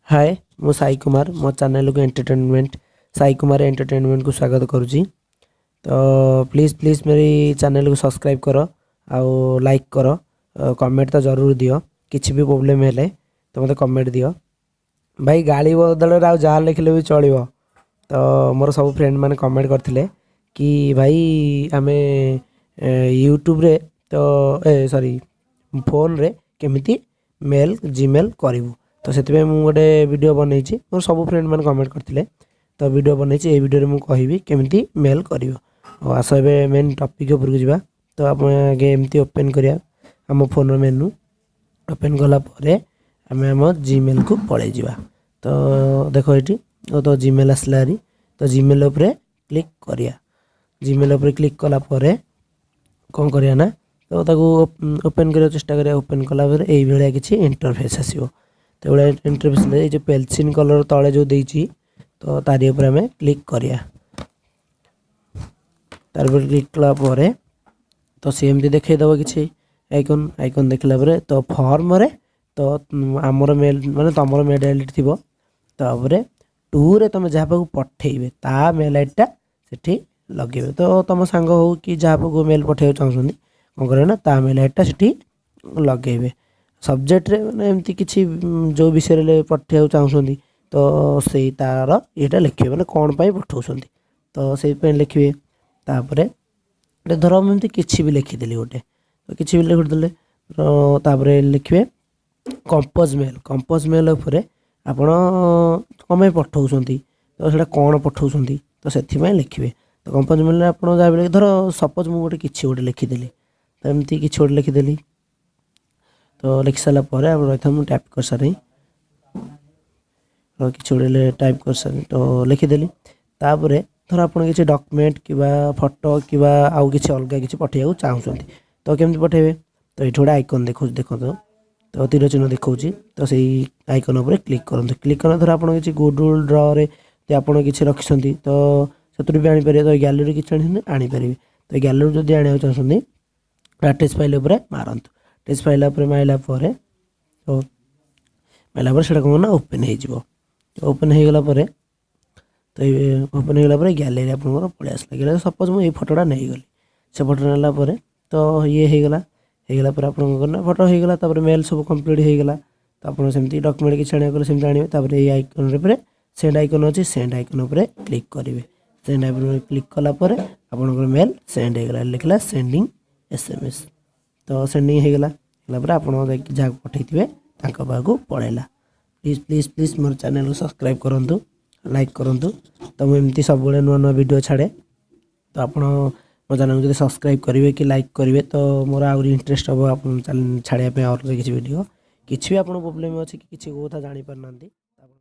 ହାଏ, ମୁଁ ସାଇ କୁମାର। ମୋ ଚ୍ୟାନେଲକୁ ଏଣ୍ଟରଟେନମେଣ୍ଟ, ସାଇ କୁମାର ଏଣ୍ଟରଟେନମେଣ୍ଟକୁ ସ୍ୱାଗତ କରୁଛି। ତ ପ୍ଲିଜ୍ ପ୍ଲିଜ୍ मेरी ଚ୍ୟାନେଲକୁ ସବସ୍କ୍ରାଇବ୍ କର ଆଉ ଲାଇକ୍ କର, କମେଣ୍ଟ ତ ଜରୁର ଦିଅ। କିଛି ବି ପ୍ରୋବ୍ଲେମ୍ ହେଲେ ତ ମୋତେ କମେଣ୍ଟ ଦିଅ ଭାଇ। ଗାଳି ବଦଳରେ ଆଉ ଯାହା ଲେଖିଲେ ବି ଚଳିବ। ତ ମୋର ସବୁ ଫ୍ରେଣ୍ଡ ମାନେ କମେଣ୍ଟ କରିଥିଲେ କି ଭାଇ, ଆମେ ୟୁଟ୍ୟୁବରେ ତ ଏ ସରି, ଫୋନ୍ରେ କେମିତି ମେଲ୍ ଜିମେଲ୍ କରିବୁ? ତ ସେଥିପାଇଁ ମୁଁ ଗୋଟେ ଭିଡ଼ିଓ ବନେଇଛି। ମୋର ସବୁ ଫ୍ରେଣ୍ଡ ମାନେ କମେଣ୍ଟ କରିଥିଲେ, ତ ଭିଡ଼ିଓ ବନେଇଛି। ଏଇ ଭିଡ଼ିଓରେ ମୁଁ କହିବି କେମିତି ମେଲ୍ କରିବ। ଆଉ ଆସ, ଏବେ ମେନ୍ ଟପିକ୍ ଉପରକୁ ଯିବା। ତ ଆପଣ ଆଗେ ଏମିତି ଓପେନ୍ କରିବା ଆମ ଫୋନ୍ର ମେନୁ। ଓପେନ୍ କଲା ପରେ ଆମେ ଆମ ଜିମେଲ୍କୁ ପଳେଇ ଯିବା। ତ ଦେଖ ଏଇଠି ତ ଜିମେଲ୍ ଆସିଲା ହାରି। ତ ଜିମେଲ୍ ଉପରେ କ୍ଲିକ୍ କରିବା। ଜିମେଲ୍ ଉପରେ କ୍ଲିକ୍ କଲା ପରେ କ'ଣ କରିବା ନା, ତ ତାକୁ ଓପେନ୍ କରିବାକୁ ଚେଷ୍ଟା କରିବା। ଓପେନ୍ କଲା ପରେ ଏଇଭଳିଆ କିଛି ଇଣ୍ଟରଫେସ୍ ଆସିବ। ତ ଏଇଭଳିଆ ଇଣ୍ଟରଫେସ୍, ଏଇ ଯେଉଁ ପେନସିଲ୍ କଲର୍ ତଳେ ଯେଉଁ ଦେଇଛି, ତ ତାରି ଉପରେ ଆମେ କ୍ଲିକ୍ କରିବା। ତାର ଉପରେ କ୍ଲିକ୍ କଲା ପରେ ତ ସେ ଏମିତି ଦେଖେଇଦେବ କିଛି ଆଇକନ୍। ଆଇକନ୍ ଦେଖିଲା ପରେ ତ ଫର୍ମରେ ତ ଆମର ମେଲ୍, ମାନେ ତୁମର ମେଲ୍ ଆଇଡ଼ି ଥିବ। ତାପରେ ଟୁରେ ତୁମେ ଯାହା ପାଖକୁ ପଠେଇବେ, ତା ମେଲ୍ ଆଇଡ଼ିଟା ସେଠି ଲଗେଇବେ। ତ ତୁମ ସାଙ୍ଗ ହଉ କି ଯାହା ପାଖକୁ ମେଲ୍ ପଠେଇବାକୁ ଚାହୁଁଛନ୍ତି, କ'ଣ କରିବେ ନା, ତା ମେଲ୍ ଆଇଡ଼ିଟା ସେଠି ଲଗେଇବେ। ସବଜେକ୍ଟରେ ମାନେ ଏମିତି କିଛି ଯେଉଁ ବିଷୟରେ ପଠେଇବାକୁ ଚାହୁଁଛନ୍ତି, ତ ସେଇ ତାର ଇଏଟା ଲେଖିବେ, ମାନେ କ'ଣ ପାଇଁ ପଠଉଛନ୍ତି, ତ ସେଇଥିପାଇଁ ଲେଖିବେ। ତାପରେ ଧର ମୁଁ ଏମିତି କିଛି ବି ଲେଖିଦେଲି ଗୋଟେ, ତ କିଛି ବି ଲେଖିଦେଲେ, ତ ତାପରେ ଲେଖିବେ କମ୍ପୋଜ୍ ମେଲ୍। କମ୍ପୋଜ୍ ମେଲ୍ ଉପରେ ଆପଣ କ'ଣ ପାଇଁ ପଠଉଛନ୍ତି, ତ ସେଇଟା କ'ଣ ପଠଉଛନ୍ତି, ତ ସେଥିପାଇଁ ଲେଖିବେ। ତ କମ୍ପୋଜ୍ ମେଲ୍ରେ ଆପଣ ଯାହା ବି ଧର ସପୋଜ୍ ମୁଁ ଗୋଟେ କିଛି ଗୋଟେ ଲେଖିଦେଲି। ତ ଏମିତି କିଛି ଗୋଟେ ଲେଖିଦେଲି। ତ ଲେଖି ସାରିଲା ପରେ ଆପଣ ରହିଥାନ୍ତୁ, ମୁଁ ଟାଇପ୍ କରିସାରି, ତ କିଛି ଗୋଟେ ଟାଇପ୍ କରିସାରି ତ ଲେଖିଦେଲି। ତାପରେ ଧର ଆପଣ କିଛି ଡକ୍ୟୁମେଣ୍ଟ କିମ୍ବା ଫଟୋ କିମ୍ବା ଆଉ କିଛି ଅଲଗା କିଛି ପଠାଇବାକୁ ଚାହୁଁଛନ୍ତି, ତ କେମିତି ପଠାଇବେ? ତ ଏଇଠି ଗୋଟେ ଆଇକନ୍ ଦେଖାଉଛି, ଦେଖନ୍ତୁ, ତ ତୀର ଚିହ୍ନ ଦେଖାଉଛି। ତ ସେଇ ଆଇକନ୍ ଉପରେ କ୍ଲିକ୍ କରନ୍ତୁ। କ୍ଲିକ୍ କଲା, ଧର ଆପଣ କିଛି ଗୁଗୁଲ୍ ଡ୍ରରେ ଯଦି ଆପଣ କିଛି ରଖିଛନ୍ତି, ତ ସେଥିରୁ ବି ଆଣିପାରିବେ। ତ ଗ୍ୟାଲେରୀ କିଛି ଆଣିଛନ୍ତି, ଆଣିପାରିବେ। ତ ଗ୍ୟାଲେରୀ ଯଦି ଆଣିବାକୁ ଚାହୁଁଛନ୍ତି, ଆଟାଚ୍ ଫାଇଲ୍ ଉପରେ ମାରନ୍ତୁ। ଆଟାଚ୍ ଫାଇଲ୍ ଉପରେ ମାରିଲା ପରେ, ତ ମାରିଲା ପରେ ସେଇଟା କ'ଣ ନା ଓପେନ୍ ହେଇଯିବ। ଓପେନ୍ ହେଇଗଲା ପରେ, ତ ଓପେନ୍ ହେଇଗଲା ପରେ ଗ୍ୟାଲେରୀ ଆପଣଙ୍କର ପଳେଇ ଆସିଲା। ଗ୍ୟାଲେରୀ ସପୋଜ୍ ମୁଁ ଏଇ ଫଟୋଟା ନେଇଗଲି। ସେ ଫଟୋ ନେଲା ପରେ ତ ଇଏ ହେଇଗଲା। ହେଇଗଲା ପରେ ଆପଣ କ'ଣ କରିନା, ଫଟୋ ହେଇଗଲା, ତାପରେ ମେଲ୍ ସବୁ କମ୍ପ୍ଲିଟ୍ ହେଇଗଲା। ତ ଆପଣ ସେମିତି ଡକ୍ୟୁମେଣ୍ଟ କିଛି ଆଣିବାକୁ ଗଲେ ସେମିତି ଆଣିବେ। ତାପରେ ଏଇ ଆଇକନ୍ ଉପରେ, ସେଣ୍ଡ ଆଇକନ୍ ଅଛି, ସେଣ୍ଡ ଆଇକନ୍ ଉପରେ କ୍ଲିକ୍ କରିବେ। ସେଣ୍ଡ ଆଇକନ୍ ଉପରେ କ୍ଲିକ୍ କଲା ପରେ ଆପଣଙ୍କର ମେଲ୍ ସେଣ୍ଡ ହେଇଗଲା। ଲେଖିଲା ସେଣ୍ଡିଂ SMS। ତ ସେଣ୍ଡିଂ ହେଇଗଲା। ହେଲା ପରେ ଆପଣ ଯାଇକି ଯାହାକୁ ପଠେଇଥିବେ, ତାଙ୍କ ପାଖକୁ ପଳେଇଲା। ପ୍ଲିଜ୍ ପ୍ଲିଜ୍ ପ୍ଲିଜ୍ ମୋର ଚ୍ୟାନେଲକୁ ସବସ୍କ୍ରାଇବ୍ କରନ୍ତୁ, ଲାଇକ୍ କରନ୍ତୁ। ତ ମୁଁ ଏମିତି ସବୁବେଳେ ନୂଆ ନୂଆ ଭିଡ଼ିଓ ଛାଡ଼େ। ତ ଆପଣ ମୋ ଚ୍ୟାନେଲକୁ ଯଦି ସବସ୍କ୍ରାଇବ୍ କରିବେ କି ଲାଇକ୍ କରିବେ, ତ ମୋର ଆହୁରି ଇଣ୍ଟରେଷ୍ଟ ହେବ ଆପଣ ଛାଡ଼ିବା ପାଇଁ ଅଲଗା କିଛି ଭିଡ଼ିଓ। କିଛି ବି ଆପଣଙ୍କ ପ୍ରୋବ୍ଲେମ୍ ଅଛି କି କିଛି କଥା ଜାଣିପାରୁନାହାନ୍ତି।